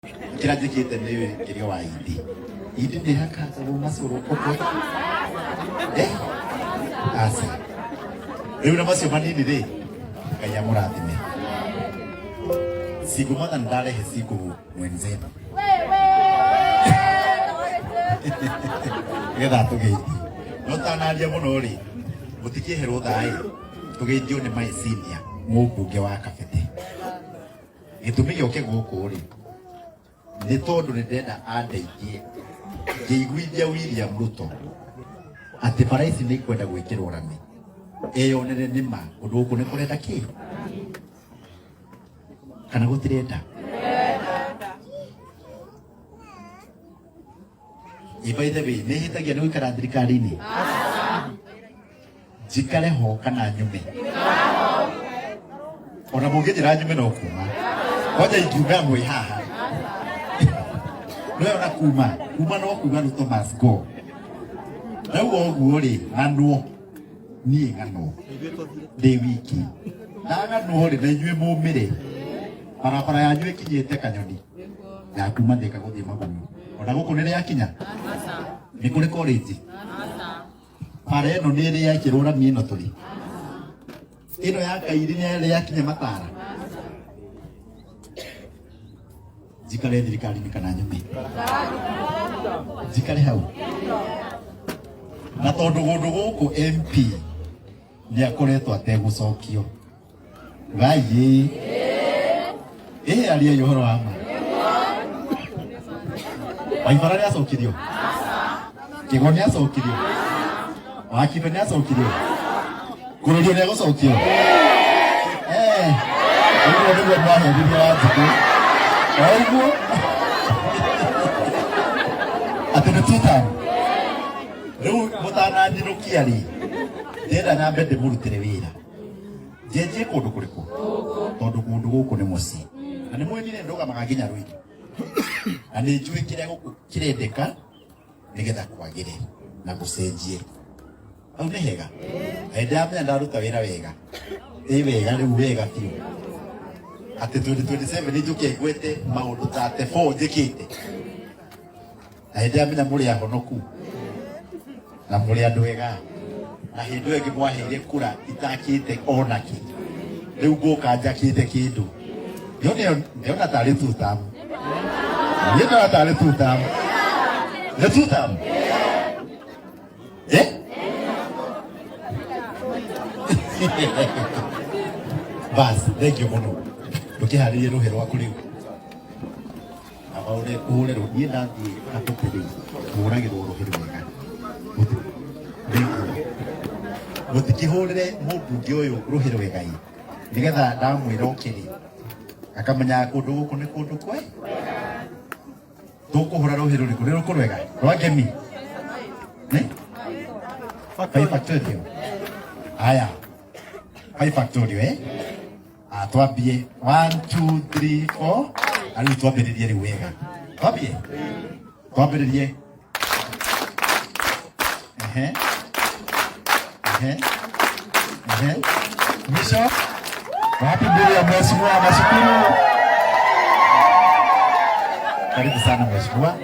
Kĩrĩa njĩkĩte nĩ kĩrĩa wa indi indi nĩ hakagwo macũrũ ũguo. Eh? Aca, rĩu na macio manini rĩ, Ngai amũrathime. Single mother, ndarehe single mwenzenu nĩgetha tũgeithie. No tanaria mũno rĩ, mũtikĩhe rũtha ĩ, tũgeithio nĩ my senior, mũmbunge wa Kabete. Gĩtũmi gĩoke gũkũ rĩ, nĩ tondũ nĩ ndenda andeithie ngĩiguithia William Ruto atĩ bara ici nĩ ikwenda gwĩkĩrwo rami, eyonere nĩma ũndũ gũkũ nĩ kũrenda kĩ kana gũtirenda. Ĩ, by the way, nĩ hĩtagia nĩ gũikara thirikari-inĩ? Njikare ho kana nyume? Ona mũngĩnjĩra nyume no kuma. Kwanja ingiuga mwĩ haha no ona kuma kuma no kuga Ruto must go. Ndauga ũguo rĩ, ng'anwo niĩ, ng'anwo ndĩ wiki, ndaganwo rĩ, na inyuĩ mũmĩre barabara yanyu ĩkinyĩte kanyoni ya kuma Thika gũthiĩ Magumu. Ona gũkũ nĩ rĩakinya? Nĩ kũrĩ college? Bara ĩno nĩ ĩrĩ yekĩrwo rami? Ĩno tũrĩ ĩno ya Kairi nĩ ĩrĩ yakinya matara? Njikare thirikari-inĩ kana nyume? Njikare hau. Na tondũ kũndũ gũkũ MP nĩ akoretwo ategũcokio gaiĩ ĩ, ariai ũhoro wa ma. Waibara nĩ acokirio, Kĩgo nĩ acokirio, Wakibe nĩ acokirio, Kũrũrio nĩ agũcokio. Eh, ũguo nĩguo mwaheririe Wanjikũ o ũguo atĩ nĩ tuta. Rĩu mũtananyinũkia rĩ, ndĩrenda nyambe ndĩmũrutĩre wĩra, njenjie kũndũ kũrĩkũ, tondũ kũndũ gũkũ nĩ mũciĩ na nĩ mwĩnire ndũgamaga nginya rwĩgĩ na nĩ njũĩ kĩrĩa gũkũ kĩrendeka nĩgetha kwagĩre na gũcenjie. Hau nĩ hega na ndamenya ndaruta wĩra wega, ĩ wega rĩu, wega biũ, atĩ 2027 njũke ngwete maũndũ ta 4 njĩkĩte. Na hĩndĩ amenya mũrĩ ahonoku na mũrĩ andũ ega, na hĩndĩ ĩyo ĩngĩ mwaheire kura itakĩte ona kĩ, rĩu ngũka njakĩte kĩndũ. Ndĩona tarĩ two term, niĩ ndĩona tarĩ two term, nĩ two term, eh? Bas, thank you mũno. Ndũkĩharĩrie rũhĩ rwaku rĩu aba ũre ũhũre rũ. Niĩ ndathiĩ Kabete rĩ, hũragĩrwo rũhĩ rwega. Thank you. Mũtikĩhũrĩre mũmbunge ũyũ rũhĩ rwega ĩ, nĩgetha ndamwĩra ũkĩrĩ akamenyaga kũndũ gũkũ nĩ kũndũ kwe tũkũhũra rũhĩ. Rũrĩkũ? Nĩ rũkũ rwega rwa ngemi? Nĩ five factorial. Haya, five factorial, eh. Ah, twambie 1 2 3 4. Rĩu twambĩrĩrie rĩu wega, twambie, twambĩrĩrie. Ehe, ehe, ehe, mwisho. Wapi mbele ya mheshimiwa? Nashukuru. Karibu sana mheshimiwa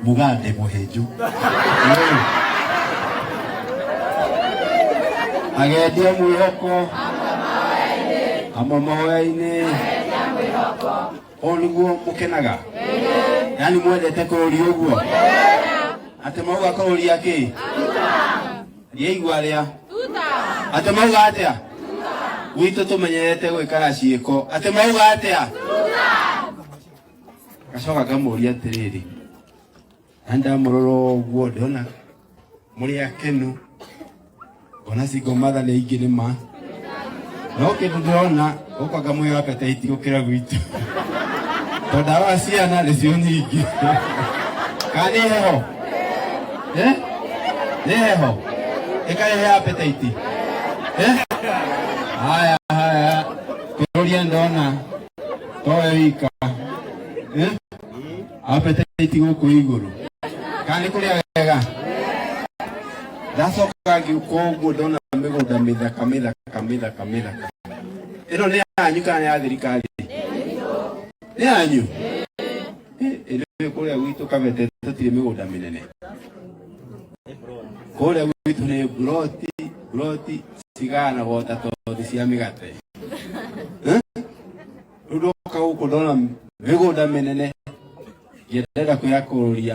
Mugande Muhinju. Agendia mwĩhoko amwe mahoya-inĩ, ũũ nĩguo mũkenaga, yani mwendete kũrũri ũguo atĩ mauga kũrũria kĩ ndiaigua arĩa atĩ mauga atĩa gwitũ tũmenyerete gwĩkara ciĩko atĩ mauga atĩa. Gacoka ngamũria atĩrĩrĩ, na ndamũrora ũguo ndĩrona mũrĩ akenu, ngona single mother nĩ aingĩ nĩ ma, no kĩndũ ndĩrona gũkũ anga mwĩ appetite gũkĩra gwitũ, tondũ ndarora ciana nĩcio nyingĩ. Kana nĩ heho? Eh? Nĩ heho ĩkarehe appetite, eh? Haya haya, kĩũria ndona towe wika, eh? Appetite gũkũ igũrũ kana nĩ kũrĩa wega. Ndacoka ngĩũka ũguo ndona mĩgũnda mĩthaka mĩthaka mĩthaka mĩthaka. Ĩno nĩ yanyu kana nĩ ya thirikari? Nĩ yanyu? Ĩrĩ kũrĩa gwitũ Kabete tũtirĩ mĩgũnda mĩnene. Kũrĩa gwitũ nĩ buroti, buroti cigayanagwo ta tothi cia mĩgate. Rĩu ndoka gũkũ ndona mĩgũnda mĩnene, ngĩendera kwĩra kũrũria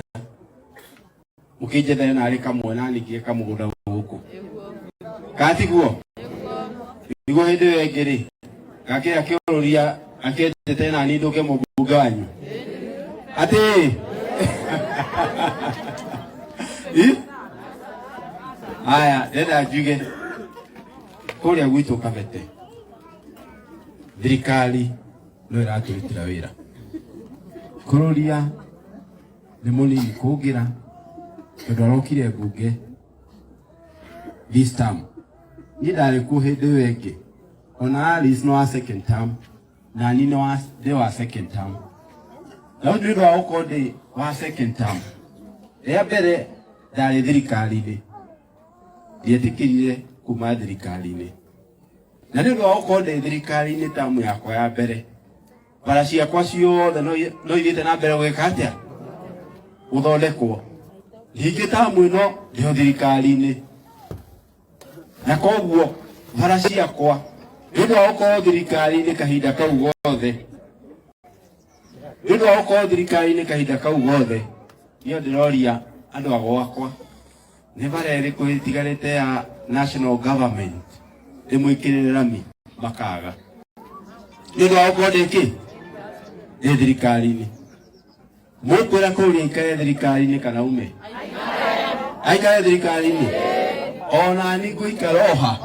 mũkĩnjethere narĩ kamwe na ningĩ kamũgũnda gũkũ. Kana tiguo? Niguo hĩndĩ ĩyo ĩngĩ rĩ, gakĩra kĩũrũria akĩnjete nani ndũke mũmbunge wanyu. Atĩ Ĩ? Aya, ndĩrenda njuge kũrĩa gwitũ Kabete thirikari no ĩratũrutĩra wĩra. Kũrũria nĩ mũnini kũngĩra tondũ arokire mbunge this term. Niĩ ndarĩ kuo hĩndĩ ĩyo ĩngĩ, ona Alice nĩ wa second term na niĩ nĩ wa ndĩ wa second term. Na rĩu nĩ ũndũ wa gũkorwo ndĩ wa second term, rĩa mbere ndarĩ thirikari-inĩ, ndietĩkĩrire kuma thirikari-inĩ. Na nĩ ũndũ wa gũkorwo ndĩ thirikari-inĩ tamu yakwa ya mbere, bara ciakwa ciothe no ithiĩte na mbere gwĩka atĩa? Gũthondekwo. Ningĩ tamu ĩno ndĩ o thirikari-inĩ, na koguo bara ciakwa nĩ ũndũ wa gũkorwo thirikari-inĩ kahinda kau gothe, nĩ ũndũ wa gũkorwo thirikari-inĩ kahinda kau gothe, niĩ ndĩroria andũ a gwakwa nĩ bara ĩrĩkũ ĩtigarĩte ya national government ndĩmwĩkĩrĩre rami makaga nĩ ũndũ wa gũkorwo ndĩ kĩ ndĩ thirikari-inĩ. Mũkwĩra kũria aikare thirikari-inĩ kana ume? Aikare thirikari-inĩ. Ona ni ngũikara oha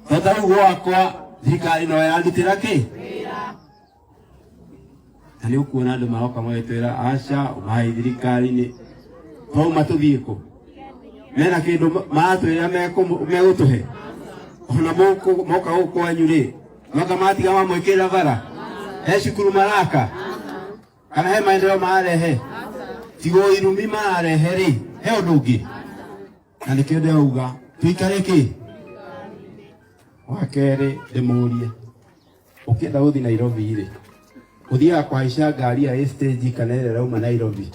to ta rĩu gwakwa thirikari no yandutĩra kĩ? Na nĩ ũkuona andũ maroka magĩtwĩra aca umai thirikari-inĩ, twauma tũthiĩ kũ? Mena kĩndũ maratwĩra megũtũhe? Ona moka gũkũ kwanyu rĩ, moka matiga mamwĩkĩrĩra bara, he cukuru maraka kana he maendeleo mararehe, tigo irumi mararehe rĩ, he ũndũ ũngĩ. Na nĩkĩo ndĩrauga tũikare kĩ. Wa kerĩ ndĩmũrie, ũkĩenda gũthiĩ Nairobi rĩ, ũthiaga kũhaica ngari ya stage kana ĩrĩa ĩrauma Nairobi?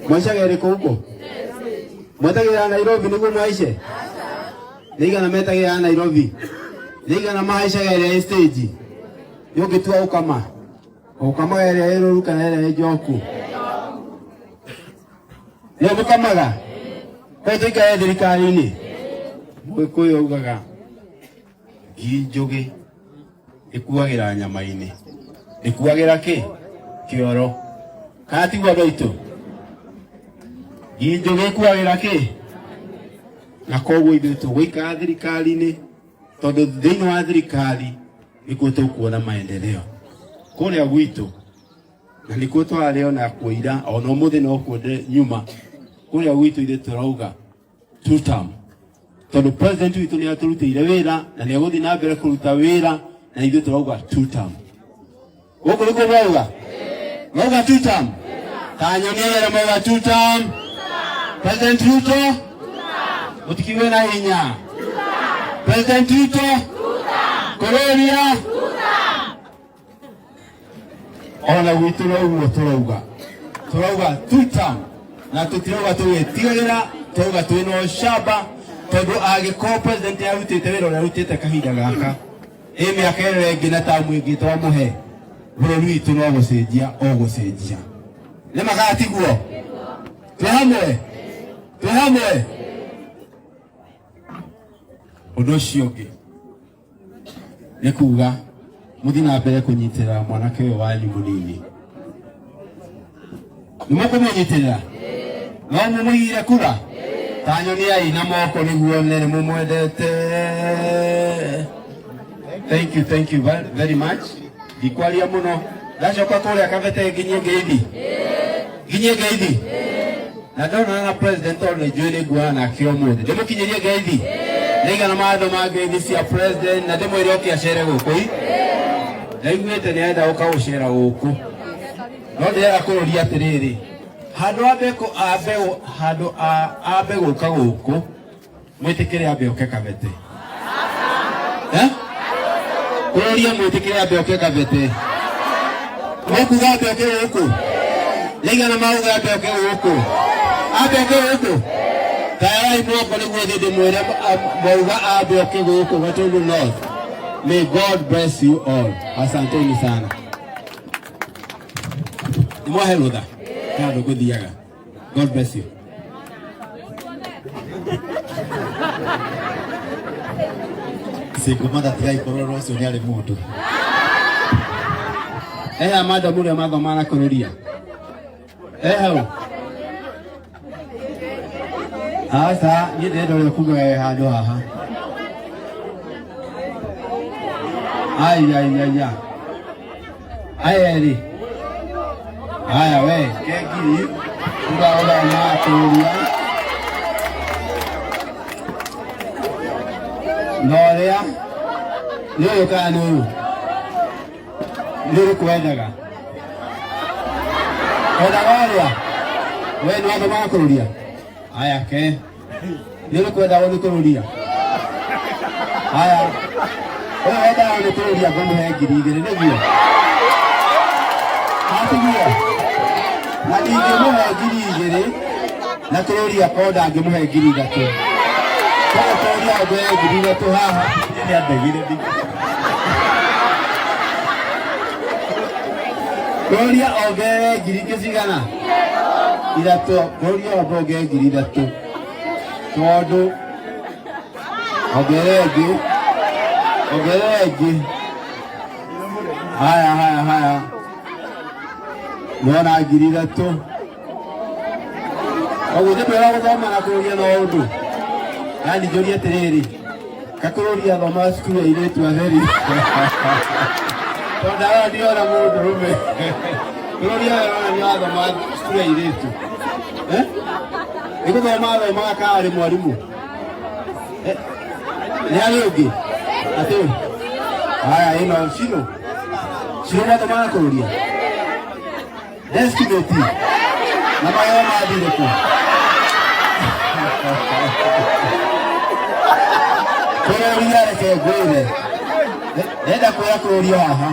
Mwaicaga ĩrĩkũ huko? Mwetagĩrĩra Nairobi nĩguo mwaice? Nĩ igana metagĩrĩra Nairobi? Nĩ igana mahaicaga ĩrĩa ĩ stage? Nĩ ũngĩtua ũkama ũkamaga ĩrĩa ĩrũru kana ĩrĩa ĩ njoku? Nĩ mũkamaga? Ko tũikare thirikari-inĩ? Mũgĩkũyũ augaga ngi njũgĩ ĩkuagĩra nyama-inĩ, ĩkuagĩra kĩ? Kĩoro. Kana tiguo andũ aitũ? Ngi njũgĩ ĩkuagĩra kĩ? Na koguo ithuĩ tũgũikara thirikari-inĩ tondũ thĩinĩ wa thirikari nĩkuo tũkuona maendeleo kũrĩa gwitũ, na nĩkuo twarĩ ona kuo ira, ona ũmũthĩ no kuo nyuma kũrĩa gwitũ. Ithuĩ tũrauga two term tondũ president witũ nĩ atũrutĩire wĩra na nĩ egũthiĩ na mbere kũruta wĩra, na ithuĩ tũrauga two term. Gũkũ nĩkuo mwauga, mwauga two term, ta nyonia wĩra, mwauga two term. President Ruto, mũtikiuge na hinya. President Ruto, kũrũria ona gwitũ noguo tũrauga, tũrauga two term, na tũtirauga tũgĩtigagĩra, tũrauga twĩna ũcamba tondũ angĩkorwo president arutĩte wĩra ũrĩa arutĩte kahinda gaka, ĩ mĩaka ĩyo ĩngĩ na tamu ĩngĩ twamũhe, bũrũri witũ no gũcenjia o gũcenjia. Nĩ makaa tiguo? Twĩ hamwe, twĩ hamwe. Ũndũ ũcio ũngĩ nĩ kuga mũthiĩ na mbere kũnyitĩrĩra mwanake ũyũ wanyu mũnini. Nĩ mũkũmũnyitĩrĩra? No mũmũigire kura? Ta nyoniai na moko nĩguo nĩ mũmwendete. Thank you, thank you very much. Ndikwaria mũno, ndacoka kũrĩa Kabete nginyie ngeithi, nginyie ngeithi, na ndonana na president tondũ nĩ njũĩ nĩ nguona nake ũmũthĩ, ndĩmũkinyĩrie ngeithi nĩ igana mandũ ma ngeithi cia president, na ndĩmwĩre oke acere gũkũ. I ndaiguĩte nĩ arenda gũka gũcera gũkũ, no ndĩrenda kũrũria atĩrĩrĩ, handũ ambe ambe handũ ambe gũka gũkũ, mwĩtĩkĩre ambe oke Kabete, eh? Kũrũria mwĩtĩkĩre ambe oke Kabete. Mũkuga ambe oke gũkũ? Nĩigana mauga ambe oke gũkũ? Ambe oke gũkũ? Tayarai moko nĩguo thiĩ ndĩmwĩre mwauga ambe oke gũkũ Gatundu North. May God bless you all. Asanteni sana. Nĩmwahe rũtha? Nĩ handũ ngũthiaga. God bless you. Single mother tigai kũrora ũcio nĩ arĩ mũndũ. Eha madam ũrĩa mathomaga na kũrũria. Eha hau. Aca, niĩ ndĩrenda ũrĩa kuga e handũ haha. Ai ai ai ai. Aya erĩ. Haya we, kengiri uga ũthoma kũrũria. Na ũrĩa nĩ ũyũ kana nĩ ũyũ? Nĩ ũrĩkũ wendaga? Wendaga ũrĩa? We nĩ wathomaga kũrũria? Aya ke. Nĩ ũrĩkũ wendagwo nĩ kũrũria? Haya. Ũyũ wendaga nĩ kũrũria ngũmũhe 2000 nĩguo? Atiguo? Na ndingĩmũhe 2000 na kũrũria ko ndangĩmũhe 3000. Koguo kũrũria ongerere 3000 haha. Nĩ andegire ndi. Kũrũria ongerere ngiri ingĩ cigana? 3. Kũrũria ongerere 3000. Tondũ ongerere ĩngĩ. Ongerere ĩngĩ. Haya haya haya. Nĩwona 3000. Koguo nĩ mwega gũthoma na kũrũria no ũndũ. Yani njũrie atĩrĩrĩ, kakũrũria thoma cukuru ya airĩtu atheri. Tondũ ndarora ndirona mũndũrũme. Kũrũria we ũrona nĩ wathoma cukuru ya airĩtu. Eh? Nĩ gũthoma athomaga kana arĩ mwarimũ? Eh? Nĩ arĩ ũngĩ? Atĩ? Haya ĩno Shiro. Shiro mathomaga kũrũria? Deskmate. Na magego mathire kũ? Kũrũria reke ngwĩre. Ndenda kwĩra kũrũria haha.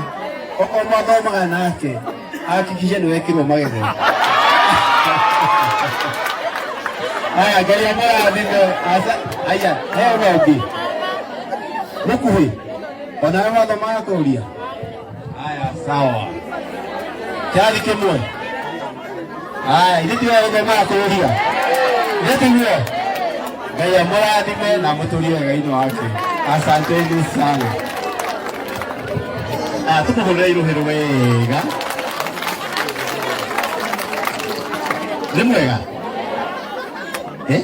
Okorwo mwathomaga nake, hakikisha nĩ wekĩrwo magego. Haya, Ngai amũrathime. Aya, he ona ũngĩ. Mũkuhĩ. Onawe wathomaga kũrũria? Haya, sawa. Kĩrathi kĩmwe. Haya, ithuĩ tiwe gũthomaga kũrũria. Ithuĩ tiguo. Ngai amũrathime na amũtũrie wega-inĩ wake. Asanteni sana. Aya, tũmũhũrĩre irũhĩ wega. Nĩ mwega? Eh?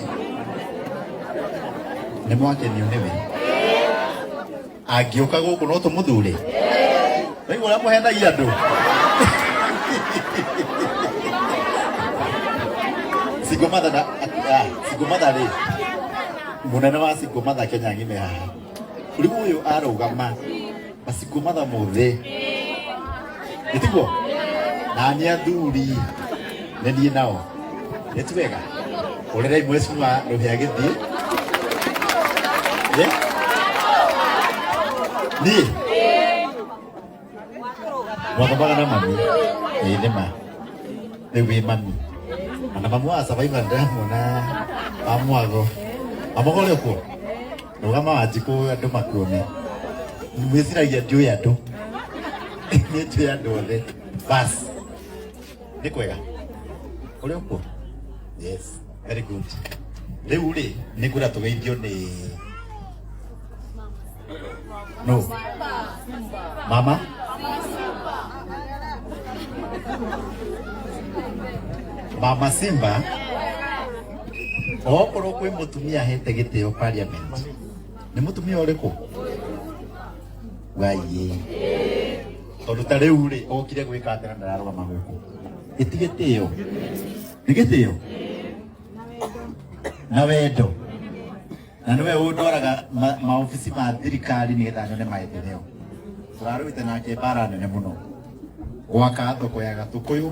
Nĩ mwakenio nĩwe? Angĩũka gũkũ no tũmũthure? Waigua ũrĩa mũhenagia andũ? Single mother na single mother rĩ, mũnene wa single mother Kenya ng'ime haha. Rĩu ũyũ arũgama ma single mother mothe. Nĩ tiguo? Na nĩ athuri nĩ niĩ nao. Nĩ ti wega? Ũrĩrai mheshimiwa Rũhĩa gĩthiĩ. Eh? Niĩ? Mwathomaga na mami? Ĩĩ nĩ ma. Rĩu wĩ mami. Ona mamu wa Survivor ndĩramuona wa mwago. Wa mwago ũrĩ kuo? Rũgama Wanjikũ andũ makuone. Mwĩciragia ndiũĩ andũ. Niĩ njũĩ andũ othe. Bas. Nĩ kwega? Ũrĩ okuo? Yes. Very good. Rĩu rĩ, nĩ ngwenda tũgeithio nĩ no mama Mama Simba okorwo kwĩ mũtumia ahete gĩtĩo parliament nĩ mũtumia ũrĩkũ? Waiĩ tondũ ta rĩu rĩ okire gwĩka atĩa na ndararũgama gũkũ ĩti gĩtĩo nĩ gĩtĩo na wendo na nĩwe ũndwaraga maobici ma thirikari nĩgetha nyone maendeleo. Tũrarũĩte nake mbara nene mũno gwaka thoko ya Gatũkũyũ.